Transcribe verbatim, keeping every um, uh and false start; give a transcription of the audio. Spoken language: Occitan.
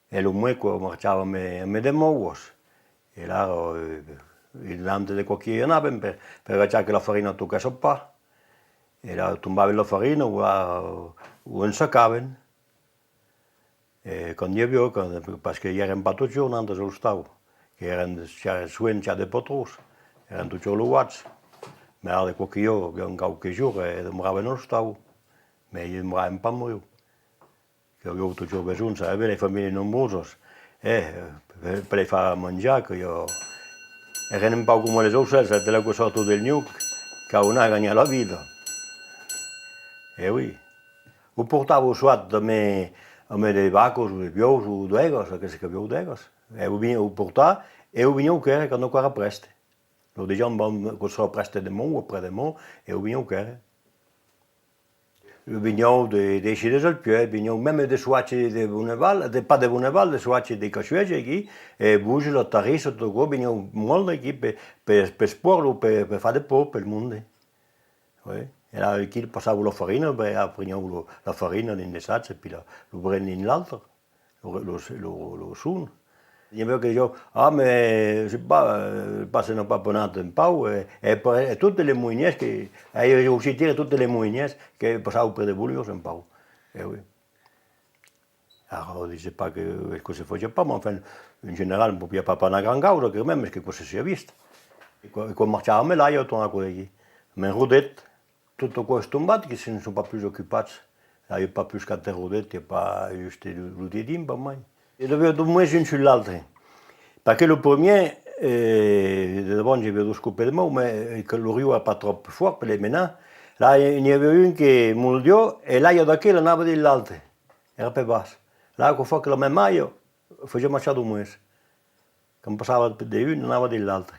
E lo mois que marchava amb, amb de mouas. E la, eh, e dintre de quò que i anàvem per, per agachar que la farina toquèsse pas. E la tombaven la farina o la, o en sacaven. E quand i aviá, quand, parce que i èrem pas totjorn nantes a l'ostau, que èrem ja, soent ja de patrons, èrem totjorn logats. Mès ara de quò que i a, i a quauques jorns, eh, demoraven a l'ostau, mès i demoraven pas mòu. Que avián totjorn besonh, sabes, las familhas nombrosas, eh, per, per las far manjar, que i a, èrem un pauc coma les aucèls, eh, de la que sòrton del niu, cau anar ganhar la vida. E oui. O portava o soit amb, amb de vacas o de buòus o d'aigas, aqueles que avián d'aigas. E o venián o portar, e o venián quèrre quand aquò èra prèste. Lo dejan, bon, que sèra prèste deman o après-deman, e o venián quèrre. Venián de, d'aicí dels Alpièrs, venián mème de Soache de Bonneval, de, pas de Bonneval, de Soache de Cachuège aquí, e Bouges, la Tarissa, tot aquò, venián mòlt aquí per, per, per espòrlo, per, per far de pan pel monde. Oui. E la, aquí passava la farina, ben, aprenián lo, la farina dins de sacs, e pi la, lo bren dins l'autre, lo, lo, lo, lo son. N'i aviá que disián, ah, mais, je sais pas, euh, passen pas penat un pau, e, e, e totes les moinièrs que, e, aussi dire totes les moinièrs que passavan per de boliós un pau. E oui. Ara, dise pas que, que se fasiá pas, mas enfin, en general, ne popiá pas, pas una gran causa, que mème, es que aquò se siá vist. E quan, e quan marchava amb l'aiga, torna aquò d'aquí, amb un rodet, tot aquò es tombat, que se ne son pas plus ocupats. Là, i a pas plus qu'un rodet, i a pas juste lo, lo dedin, pas mai. E deviá dos mois un sus l'autre. Perque lo premier, eh, de davant, i aviá dos còps de mòu, mas, eh, que lo riu èra pas tròp fòrt per les menar. Là, n'i aviá un que moldiá, e l'aiga d'aquel anava dins l'autre. Èra per bas. Là, aquò fa que la mèma aiga fasiá marchar dos mois. Quand passava de un, anava dins l'autre.